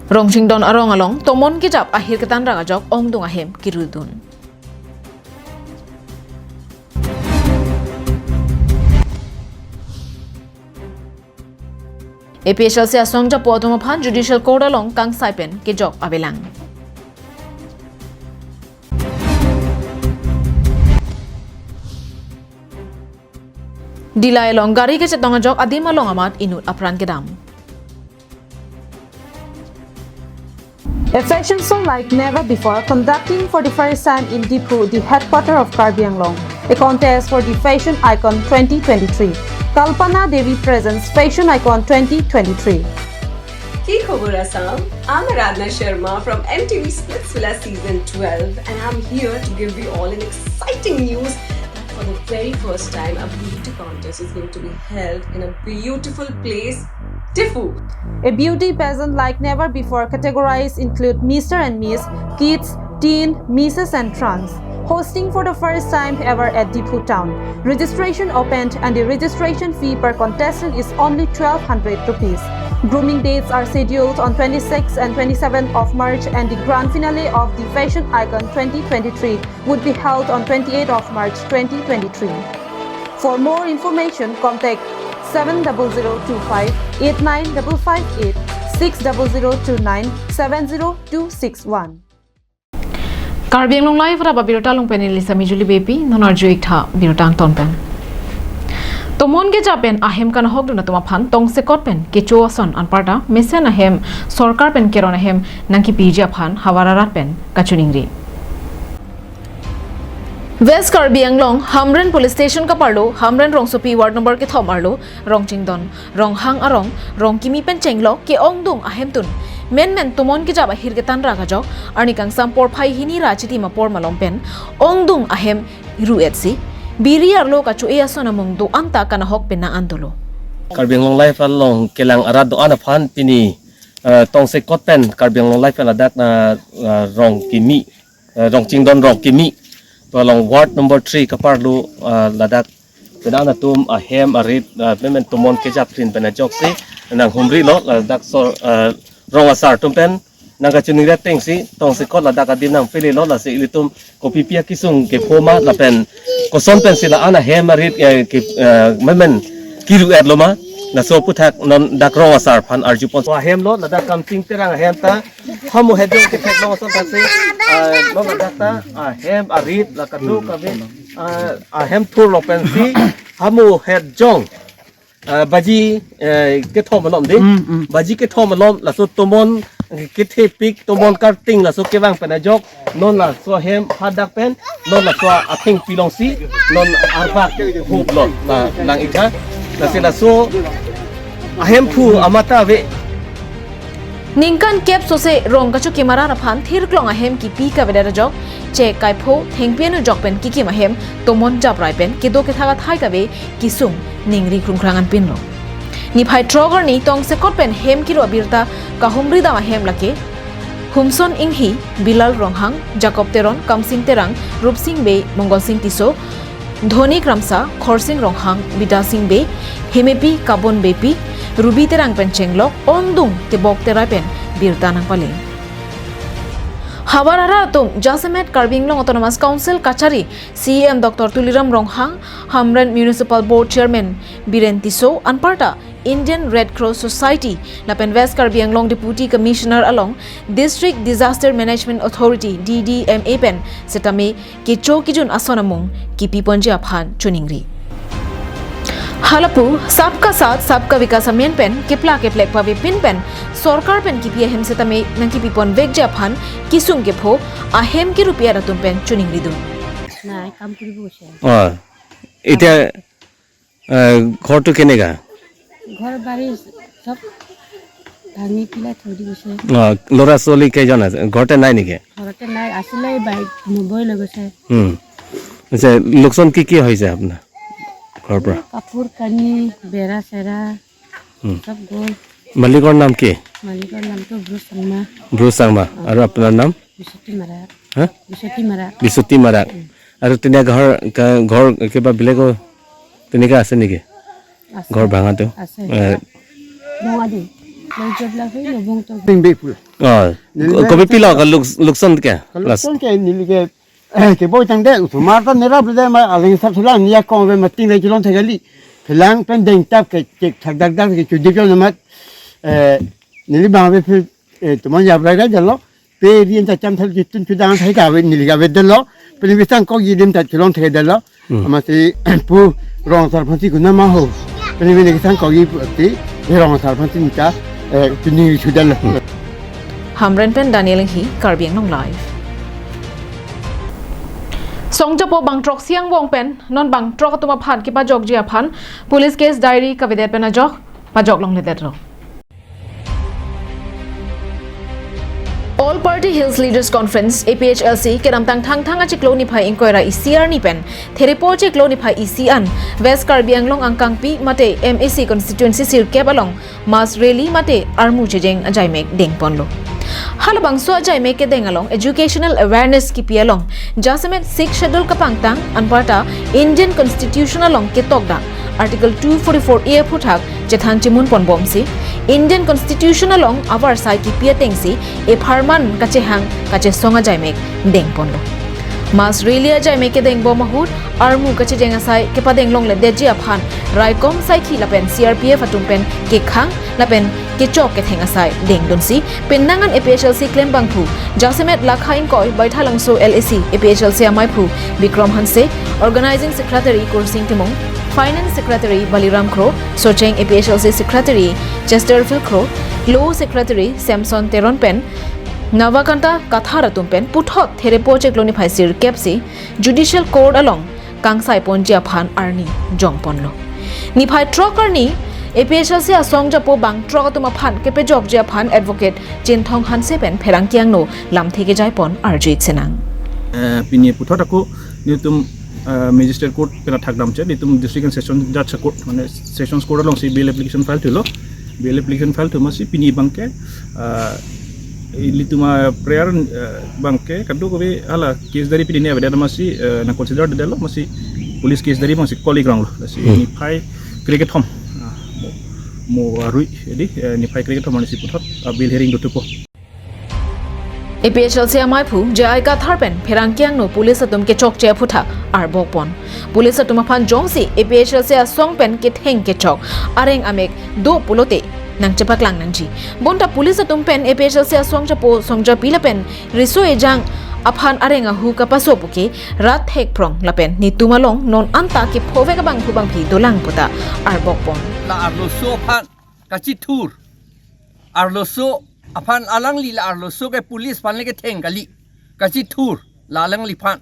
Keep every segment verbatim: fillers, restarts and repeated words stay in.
Rongchingdon arong along tomon kejap ahirketan rang ajok ongdung ahem kirudun. A P H L C asong japo atum aphan Judicial Court along kangsai pen kejok avelang. Dillai along gari kachetong ajok adim along amat inut apran kedam. A fashion show like never before, conducting for the first time in Diphu, the headquarter of Karbi Anglong. A contest for the fashion icon twenty twenty-three. Kalpana Devi presents Fashion Icon twenty twenty-three. কি খবৰ Assam? I'm Aradhna Sharma from M T V Splitsvilla season twelve, and I'm here to give you all an exciting news that for the very first time, a beauty contest is going to be held in a beautiful place, Diphu. A beauty pageant like never before, categories include Mister and Miss, Kids, Teen, Misses and Trans. Hosting for the first time ever at Diphu town. Registration opened and the registration fee per contestant is only twelve hundred rupees. Grooming dates are scheduled on twenty-sixth and twenty-seventh of March, and the grand finale of the Fashion Icon twenty twenty-three would be held on twenty-eighth of March twenty twenty-three. For more information, contact seven double zero two five eight nine double five eight, six double zero two nine seven zero two six one. Karbi Anglong Live raba birta along pen neli Sami Juli Beypi, non arju iktha birta angton pen. Tomon kejap pen ahem kanahokdun atum aphan tongsekot pen kecho ason anparta mesen ahem sorkar pen keron ahem nangkipiji aphan havar arat pen kachiningri. West Karbi Anglong, Hamren Police Station kaparlo, Hamren rongsopi ward number kethom arlo, Rongchingdon Ronghang arong, Rongkimi pen chenglok ke-ongdung ahemtun menmen tomon kejap ahirketan rang ajok, arni kangsam porphai hini ra chitim apor malom pen ongdung ahem ru-etsi biri arlo kacho-e ason amung do-an ta kanahok penang an dolo. Karbi Anglong Live along kelang arat do-an aphan pini, eh, tongsekot pen Karbi Anglong Live pen ladak na, eh, Rongkimi, eh, Rongchingdon Rongkimi pu along ward number three kaparlo, eh, ladak penang atum ahem arit, eh, menmen tomon kejaprin pen ajoksi nanghumrilo, ladak sor, eh, rong asar atum pen nangkachiningri atengsi tongsekot ladak adim nangpililo, lasi ilitum kopipi akesung kepho ma lapen koson pensi la-an ahem arit, eh, ke, eh, menmen kiru-etlo ma, laso aputhak non dak rong asar aphan arjupon. Ahemlo, ladak Kamsing Terang ahem ta hamu hejong kethek long ason thasi, eh, non ladak ta ahem arit la kadokave, eh, ahem thurlo pensi hamu hejong, eh, baji, eh, kethom alom dei. Mm, mm. Baji kethom alom laso tomon kethepik, tomon karting laso kevang pen ajok non laso ahem hadak pen non laso athengpi alongsi non arbak huplo la nang-iktha. Lasi laso ahemphu amat ta ave. Ningkan kep sose rong kachokim arat aphan thirklong ahem kipi kavedet ajok, chek kaipho thengpi anujok pen kikim ahem tomon japrai pen kedo kethak athai kave kesung ningri krungkrang anpinlo. Niphai throk arni tongsekot pen hem kiru abirta kahumridam ahem lake Humson Inghi, Bilal Ronghang, Jacob Teron, Kamsing Terang, Rupsing Bey, Mongolsing Tisso, Dhoni Kramsa, Khorsing Ronghang, Bidasing Bey, Hemepi Kabon Beypi, Ruby Terang pen chenglok, ongdung tebok terai pen birta nangpale. Havar arat atum jasemet Karbi Anglong Autonomous Council kachari C E M Doctor Tuliram Ronghang, Hamren Municipal Board Chairman Biren Tisso anparta Indian Red Cross Society lapen West Karbi Anglong Deputy Commissioner along District Disaster Management Authority, D D M A pen setame kecho kejun ason amung kipiponji aphan choningri. Halapu Sabka Saath Sabka Vikas amen pen kepla keplek pavepin pen sorkar pen kipi ahem setame nangkipiponvekji aphan kesung kepho ahem kirupi atum pen choningridun. নাই, কাম কৰিব গৈছে। অ, এতিয়া, আহ, ঘৰটো কেনেকা? ঘৰ বাৰী চব ভাঙি পেলাই থৈ দি গৈছে। অ, ল'ৰা ছোৱালী কেইজন আছে? ঘৰতে নাই নেকি? ঘৰতে নাই, আছিলে, বাইক নবৈ লৈ গৈছে। হুম। আচ্ছা, লোকচান কি কি হৈছে আপোনাৰ ঘৰৰ পৰা? কাপোৰ কানি, বেৰা চেৰা, হুম। চব গ'ল। মালিকৰ নাম কি? মালিকৰ নামটো ব্ৰুচ চাংমা। ব্ৰুচ চাংমা। অ। আৰু আপোনাৰ নাম? বিচুতি মাৰা। হা? বিচুতি মাৰা। বিচুতি মাৰা। হুম। আৰু তেনে ঘৰ, ঘৰ কিবা বেলেগো তেনেকা আছে নেকি? আছে। ঘৰ ভাঙাটো? আছে। এ, বঙালী। লৈ যোৱাবিলাক সেই নবংটো। Ting Bey pu. Oh, neli ko-, kopi pilo ka luk-, lukson ke? Ka lukson ke neli ke, eh, keboi tangdet, osomar ta nerap le ma aleng sap sulang, nia kong ve mating le chulong thek kali. Phelang pen dengtap ke chek thak dak dak ke chudik lo mat, eh, neli bang ve phir, eh, tomon yap rai rai detlo. Pe rien ta cham thal chitun chudang thai ka ve neli ka ve detlo. Pe neli sang kok yidim ta chulong thek detlo. Hmm. Amatsi pu rong asar aphansi kuna ma ho. Pe neli sang kok yi pu ati, rong asar aphansi nika, eh, chuni chudang lo. Hmm. Hamren pen Daniel Enghi, Karbi Anglong Live. Songjapo bang throk si angbong pen non bang throk atum aphan kepajokji aphan police case diary kavedet pen ajok pajok longledetlo. All Party Hills Leaders Conference, A P H L C, kedamtang Thangthang achiklo niphai ingkoi ra isi arni pen Therepo achiklo niphai isi an West Karbi Anglong angkangpi mate M A C constituency sirkep along mass rally mate armu chejeng ajaimek dengponlo. Halabangso ajaimek kedeng along educational awareness kipi along jasemet Sixth Schedule kapangtang anparta Indian Constitution along ketokdak Article two forty-four A aphuthak chethan chemun ponbomsi Indian Constitution along avarsai kipi atengsi epharman kachehang kachesong ajaimek dengponlo. Mass rally ajaimek kedengbom ahut armu kachejeng asai kepadeng longledetji aphan raikom saikhi lapen C R P F atum pen kekhang lapen kechok ketheng asai dengdunsi penang an A P H L C klembangphu jasemet lakha ingkoi Baithalangso L A C A P H L C amaiphu Bikram Hanse, Organizing Secretary Kursing Timung, Finance Secretary Baliram Kro, Socheng A P H L C Secretary Chesterfield Kro, Law Secretary Samson Teron pen Navakanta Kathar atum pen puthot Therepo achiklo niphai sirkep si Judicial Court along kangsai ponji aphan arni jongponlo. Niphai throk arni A P H L C asongjapo bang throk atum aphan kepajokji aphan Advocate Chinthong Hanse pen pherangke angno lamthe kejaipon arju-ik sinang. Eh, pini puthot ako nelitum, eh, Magistrate Court pen athak damche, nelitum District and Session Judge Court, mane Sessions Court alongsi bail application file thulo. Bail application file thu amatsi pini abangke, eh, ilitum a-prayer, eh, abangke kadokave hala case diary pini ne avedet amatsi, eh, nang consider detlo amatsi police case diary abangsi kol-ik ronglo. Lasi Hmm. niphai krekethom, ah, mo, mo arui, jadi, eh, niphai krekethom arnisi puthot, ah, bail hearing dothupo. A P H L C amaiphu J I Kathar pen pherangke angno police atum kechokche aphuthak arbokpon. Police atum aphan jongsi A P H L C asong pen ketheng kechok areng amek do pulote nangchepaklang nangji. Bonta police atum pen A P H L C asongjapo songjapi lapen riso ejang aphan areng ahu kapaso puke rat thekphrong lapen netum along non anta kephovek abangphu bangphi dolang puta arbokpon. La arloso aphan kachithur. Arloso aphan alangli la arloso ke police aphan le ketheng kali. Kachithur la alangliphan.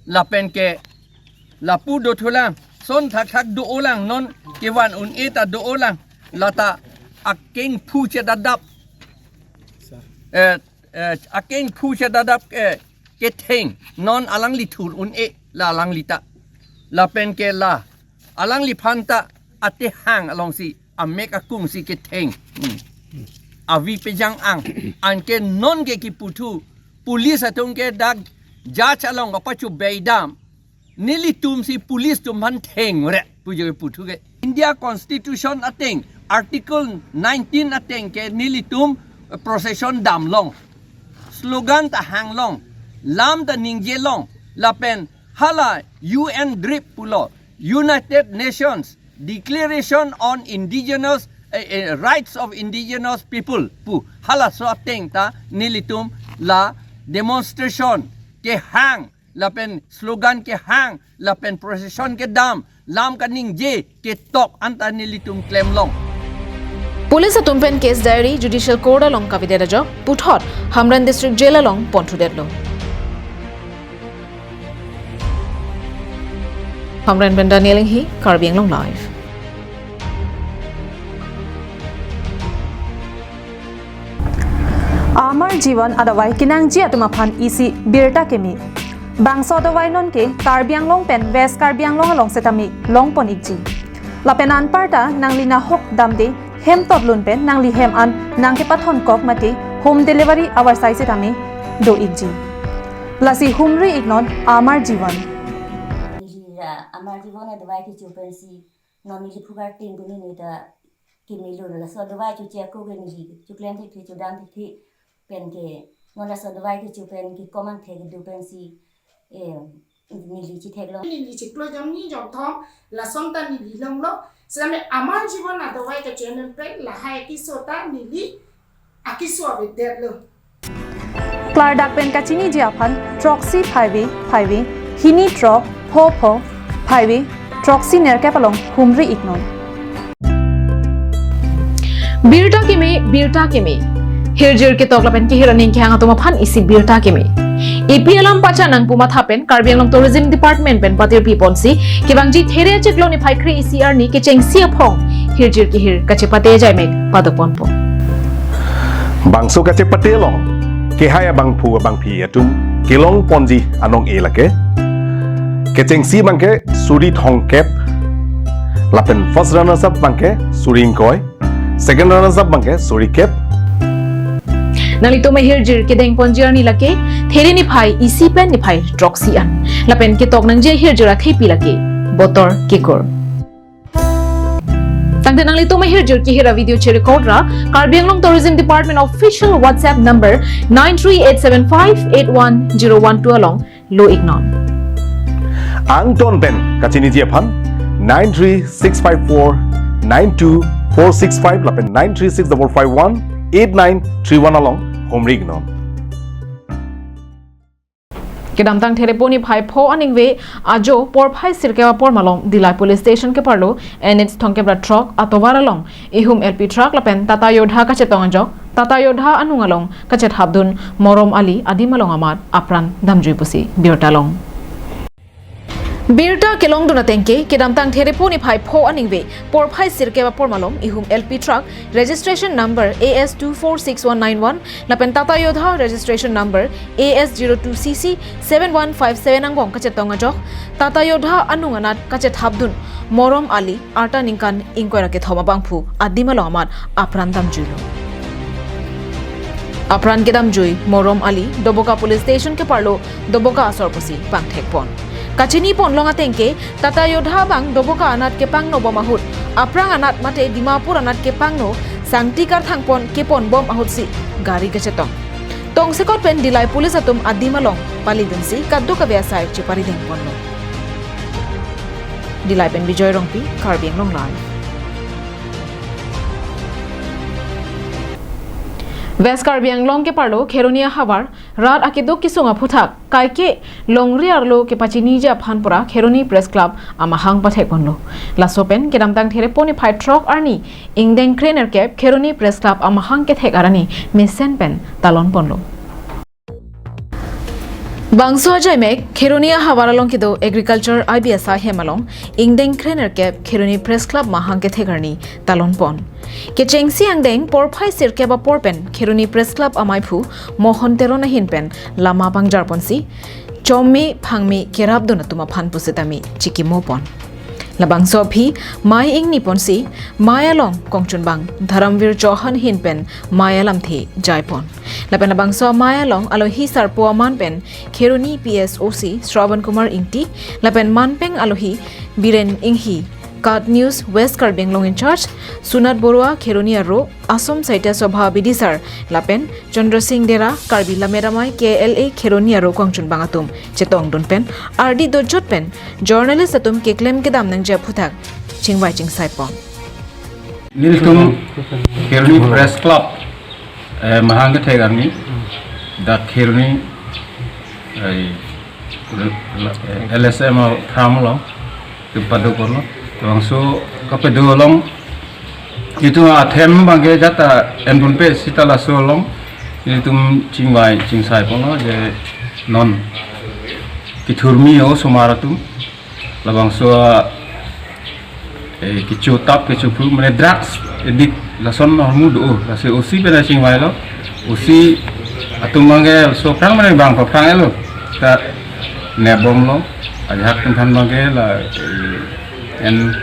Lapen ke lapu dothulang. Son thakthak do-olang non kevan un-e ta do-olang. Lata akengphu chedadap. Eh, eh, akengphu chedadap ke ketheng non alangli thur un-e la alangli ta. Lapen ke la alangliphan ta atehang alongsi amek akungsi ketheng. Hmm. Avi pejang ang. Anke non ke kiputhu police atum ke dak judge along kapachu beidam. Nelitum si police atum aphan thengre pujo kiputhu ke. India Constitution ateng Article nineteen ateng ke nelitum, eh, procession damlong. Slogan ta hanglong. Lam ta ningjelong. Lapen hala U N DRIP pulo, United Nations Declaration on Indigenous, eh, eh, Rights of Indigenous People pu, halaso ateng ta nelitum la demonstration kehang, lapen slogan kehang, lapen procession kedam, lam kaningje ketok anta nelitum klemlong. Police atum pen case diary Judicial Court along kavedet ajok puthot Hamren District Jail along ponthudetlo. Hamren pen Daniel Enghi, Karbi Anglong Live. Amar Jivan adavai kenangji atum aphan isi birta keme. Bangso adavai non ke Karbi Anglong pen West Karbi Anglong along setame longpon-ikji. Lapen anparta nangli nahok damde hem totlun pen nangli hem an nangkepathon kok mate home delivery avarsai setame do-ikji. Lasi humri-iknon Amar Jivan. Neli la Amar Jivan adavai kecho pensi non neli phugar tin puni neli ta kemelo, laso adavai choche ako ke neli choklem thekthe chodam thekthe. pen ke non laso adovai kecho pen ke komang thek kedo pensi, eh, neli chetheklong. Neli chiklo jom ni jom thom, lason ta neli longlo. Sitame aman jibon adovai kecho amen pen lahai keso ta neli akeso avedetlo. Klardak pen kachiniji aphan throksi phaivi phaivi hini throk pho pho phaivi throksi nerkep along humri iknon. Birta keme, birta keme. Hirjir ketok lapen kehir aning kehang atum aphan isi birta keme. Epi alam pacha nangpu matha pen Karbi Anglong Tourism Department pen patirpi ponsi kevangji There achiklo niphai kre-isi arni kechengsi aphong hirjir kehir kachepate ajai mek padok ponpo. Bangso kachepate along kehai abangphu abangphi atum kelong ponji anong-e lake. Kechengsi abangke suri thomkep, lapen first runners up abangke suri ingkoi, second runners up abangke suri kep. Nanglitum ahirjir kedeng ponji arni lake There niphai isi pen niphai throksi an. Lapen ketok nangji ahirjir athepi lake Botor Kekur. Tangte nanglitum ahirjir kehir avideo cherecord ra Karbi Anglong Tourism Department official WhatsApp number nine three eight seven five eight one zero one two along lo iknon. Angton pen kachiniji aphan nine three six five four nine two four six five lapen nine three six double five one eight nine three one along humri iknon. Kedamtang There pho niphai pho aningve ajo porphai sirkep apor malom Dillai Police Station keparlo N H thomkep ra throk atovar along ihum L P truck lapen Tata Yodha kachetong ajok Tata Yodha anung along kachethapdun Morom Ali adim along amat apran damjui pusi birta long. Birta kelongdun atengke, kedamtang There pho niphai pho aningve porphai sirkep apor malom ihum L P truck registration number A S two four six one nine one lapen Tata Yodha registration number A S zero two C C seven one five seven angbong kachetong ajok Tata Yodha anung anat kachethapdun Morom Ali arta ningkan ingkoi ra kethom abangphu adim along amat apran damjuilo. Apran kedamjui Morom Ali Doboka Police Station keparlo Doboka asor pusi pangthek pon. Kachini ponlong atengke Tata Yodha abang Doboka anat kepangno bom ahut, aphrang anat mate Dimapur anat kepangno sangti karthang pon kepon bom ahutsi gari kachetong. Tongsekot pen Dillai Police atum adim along palidunsi kadokave asai cheparideng ponlo. Dillai pen Bijoy Rongpi, Karbi Anglong Live. West Karbi Anglong keparlo Kheroni ahavar rat akeduk kesung aphuthak kaike longri arlo kepachiniji aphan pura Kheroni Press Club amahang pathek ponlo. Laso pen kedamtang There pho niphai throk arni ingdeng krenerkep Kheroni Press Club amahang kethek arni mesen pen talon ponlo. Bangso ajai mek Kheroni ahavar along kedo Agriculture I B S I hem along ingdeng krenerkep Kheroni Press Club mahang kethek arni talon pon. Kechengsi angdeng porphai sirkep apor pen Kheroni Press Club amaiphu Mohon Teron ahin pen lama pangjar ponsi chomme phangme kerapdun atum aphan pusitame chikimo pon. Labangso aphi mei ingni ponsi mei along kongchunbang Dharamvir Chauhan ahin pen mei alamthe jai pon. Lapen labangso mei along alohi sarpo aman pen Kheroni P S O C Shravan Kumar Ingti, lapen manpeng alohi Biren Inghi, KAT News West Karbi Anglong in-charge Sunat Borua Kheroni aro, Assam Sahitya Sabha bidisar, lapen Chandra Singh Dera Karbi Lammet Amei K L A Kheroni aro kongchunbang atum chetongdun pen ardi dojot pen journalist atum keklem kedam nangji aphuthak chingvai chingsai pon. Nelitum Kheroni Press Club, eh, mahang kethek arni dak Kheroni, eh, L S M farm along kepaduk ponlo. Labangso kapado along itum athem abangke jata enpon pe sita laso along itum chingvai chingsai ponlo je non kethurmi osomar atum labangso, eh, kecho tap kecho phru mane drugs addict lason ahormu do, lasi O C pen chingvailo. O C atum abangke laso aphrang mane bang aphrang elo ta nebomlo. Ajahak atum aphan abangke la, eh, en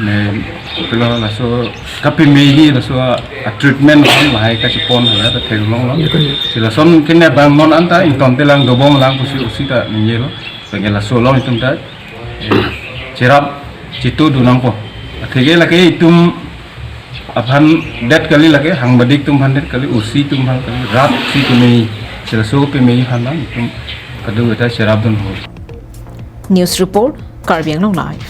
ne pilo laso kapemeji laso a treatment lahai kachepon hala ta theklonglo. Si lason kene bang non anta ingtonte lang dobom lang pusi O C ta ningjelo. Pengen laso along itum ta, eh, cherap chetudun nangpo. Atheke lake itum aphan det kali lake, hangbadik atum aphan det kali, O C atum aphan kali, rat si kemei, selaso kemei aphan bang itum kadokave ta cherapdun ho. News report, Karbi Anglong Live.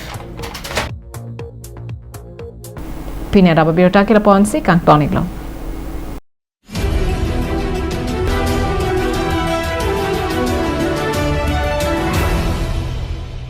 Pini adap abirta ke lapu-an si kangton-iklo.